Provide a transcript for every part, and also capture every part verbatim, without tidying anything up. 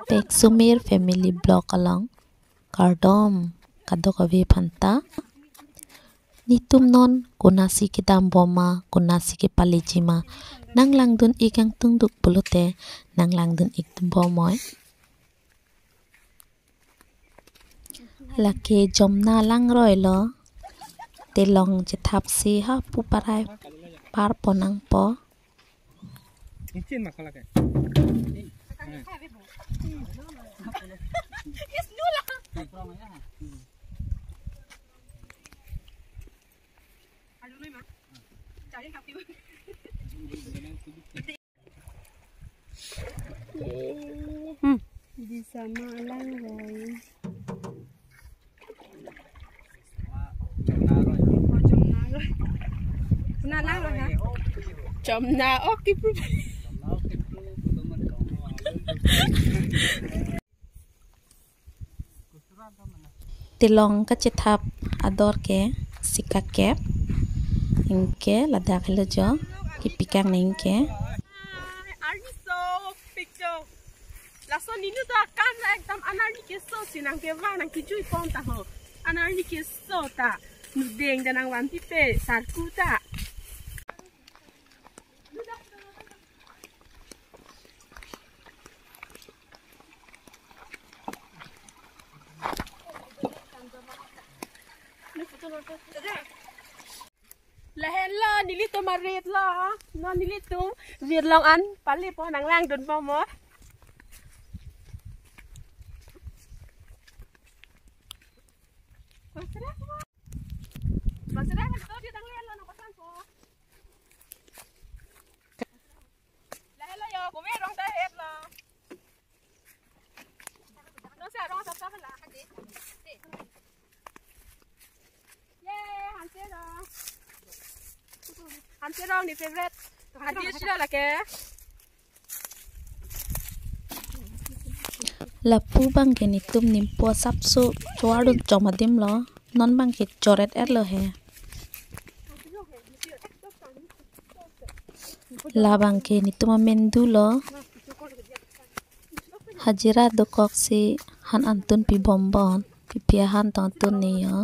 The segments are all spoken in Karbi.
Peksumir Family Vlog along kardom kadokave aphanta. Netum non konatsi kedam bom ma, konatsi kepaleji ma, nanglangdun ik angtung duk pulote nanglangdun ik bom oi. Lake Jomna langroi lo, telong chethapsi hapu parai par ponangpo. Hmm. Di sama langroi. Oh, Jomna roi. Jomna roi. Jomna langroi ha? Jomna, oke, bro. Telong kachethap ador ke sikakep. Anke ladak helo jo. Kipikang nangke. Arni so picture. Laso ninu to akam la ekdom anarni keso si nangkevang nangkejui pon ta ho. Anarni keso ta. Nudeng ta nangvanpipe sarku ta. Lahenlo, nelitum arit lo. Non nelitum virlong an palepo, nanglangdun bom mo. Bang sera kan to dia tangli lo, nang pasan po. Lahenlo yo, kome rong ta het lo. Rong sa rong sa sa la. Ye, Hanserong. Hanserong ni favorite. Hadi sila lake. Lapu abangke netum nimpo asapso chowardun chom adim lo. Non abangke choret et lo he. Labangke netum amendu lo. Hajira dokok si han antun pi bom bon. Pipi ahan tong antun ne yo.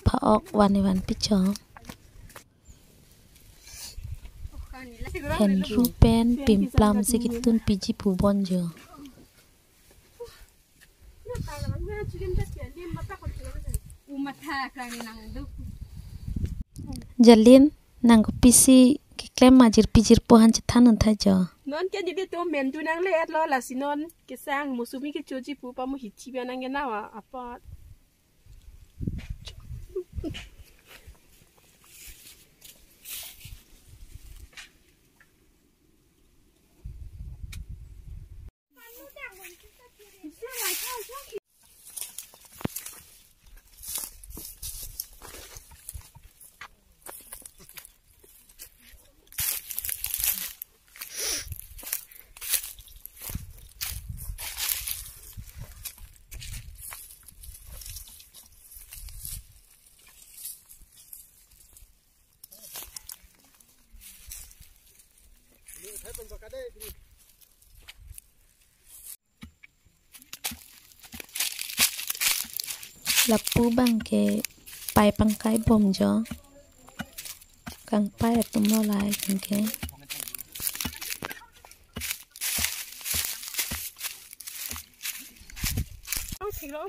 Pha-ok van ne vanpi cho. Henru pen pimplam si ketun piji pu bon jo. Jalin nang kopisi keklem ma jirpi jirpo han chethan un tha jo. Non ke nelitum mendu nangle et lo, lasi non kesang mosumi kechoji pu pamu hithi ba nang ke nawa apat. Lapu abangke pai pangkai bom jo. Kangpai atum lo lai abangke.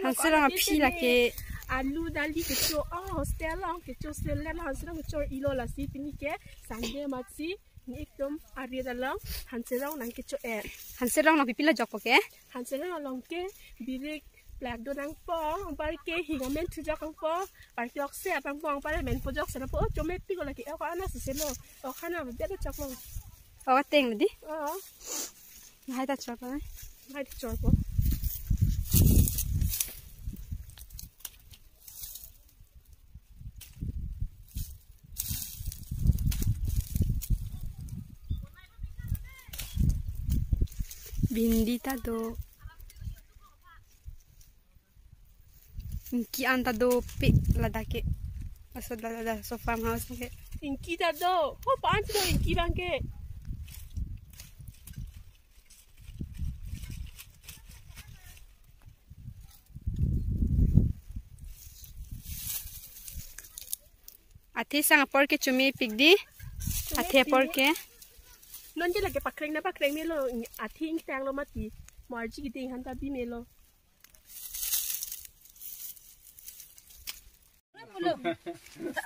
Hanserong aphi lake. Alu dali kecho, oh, hostel along kecho, hostel along Hanserong kecho ilo, lasi pini ke Sunday amatsi netum arit along Hanserong nangkecho e. Hanserong along pipi lo jokpo ke? Hanserong along ke birik plak do nangpo, anpar ke hing amen thujok nangpo, anpar ke ok se apangpo, anpar menpo jokse nangpo, oh, chomepik lo lake, ok ana sese lo, ok ana bia do chok lo. Ok ateng lo di? Oh. Lahai ta chorpo. Lahai ta chorpo. Bhindi ta do. Ingki an ta dopik ladak ke. Laso ladak laso farmhouse ke. Ingki ta do. Ho pan si do ingki abangke. Athe sang apor ke chomepik dei. Athe apor ke. Non ke lake pakreng na pakreng melo, athe ingtanglo mati. Mo arji keding aphan ta bimelo.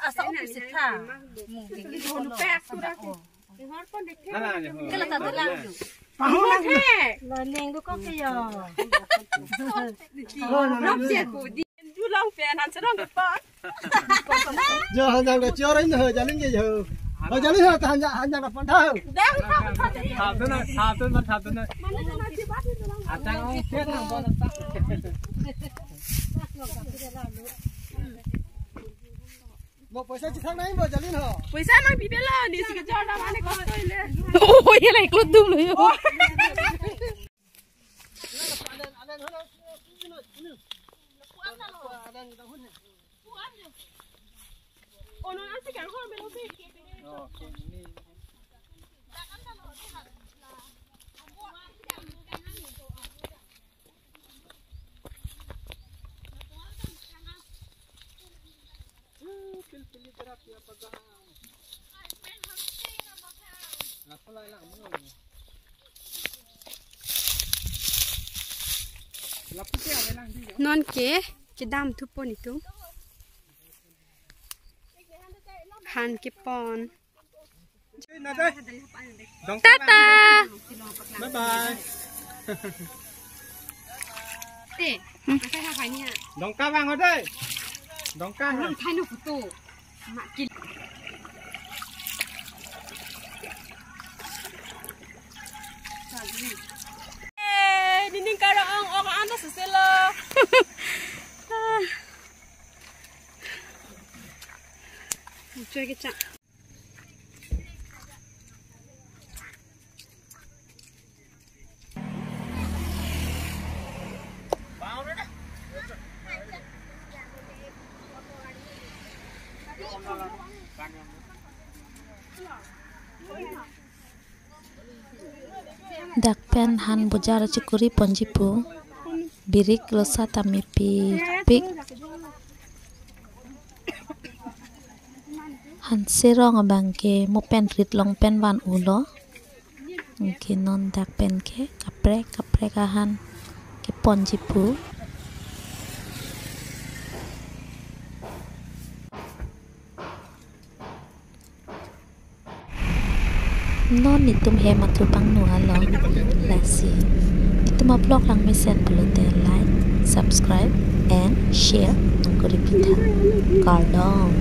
Asa office tha. Mu gigi dolo. Asa o. Lo neng do kok ke yo. Julong pen han serong ke pa. Jo hanjang ke chor in ho, jalin ke ho. Ho jalin ho, hanjang, hanjang ke pon tha ho. Dang tha. Thap tu na, thap tu na, thap tu na. Mana mana si bat ni julong. Atang ong pet na bon ta. Mo poisa chethang nai mo, jalin ho. Poisa nangpipelo, neli si kejor dam ane kosto ile. Oh, ye lai klot dum lo yo. Non ke kedam thupo netum. Han kepon. Tata. Bye bye. Te. Dongka bang ode. Dongka ha. Thai no photo. Mak kil. Eh, dinding karong ong ong anda seselo. Cuy kecak. Dak pen han bojar chikuri ponji pu. Birik lo sat ta mepik pik. Han serong abang ke mo pen rit long pen van-ulo. Anke non dak pen ke kaprek kaprek ahan keponji pu. Non netum hem athu pangno along. Lasi netum a-vlog langmesen pulote like, subscribe and share nangkuri pitha. Kardom.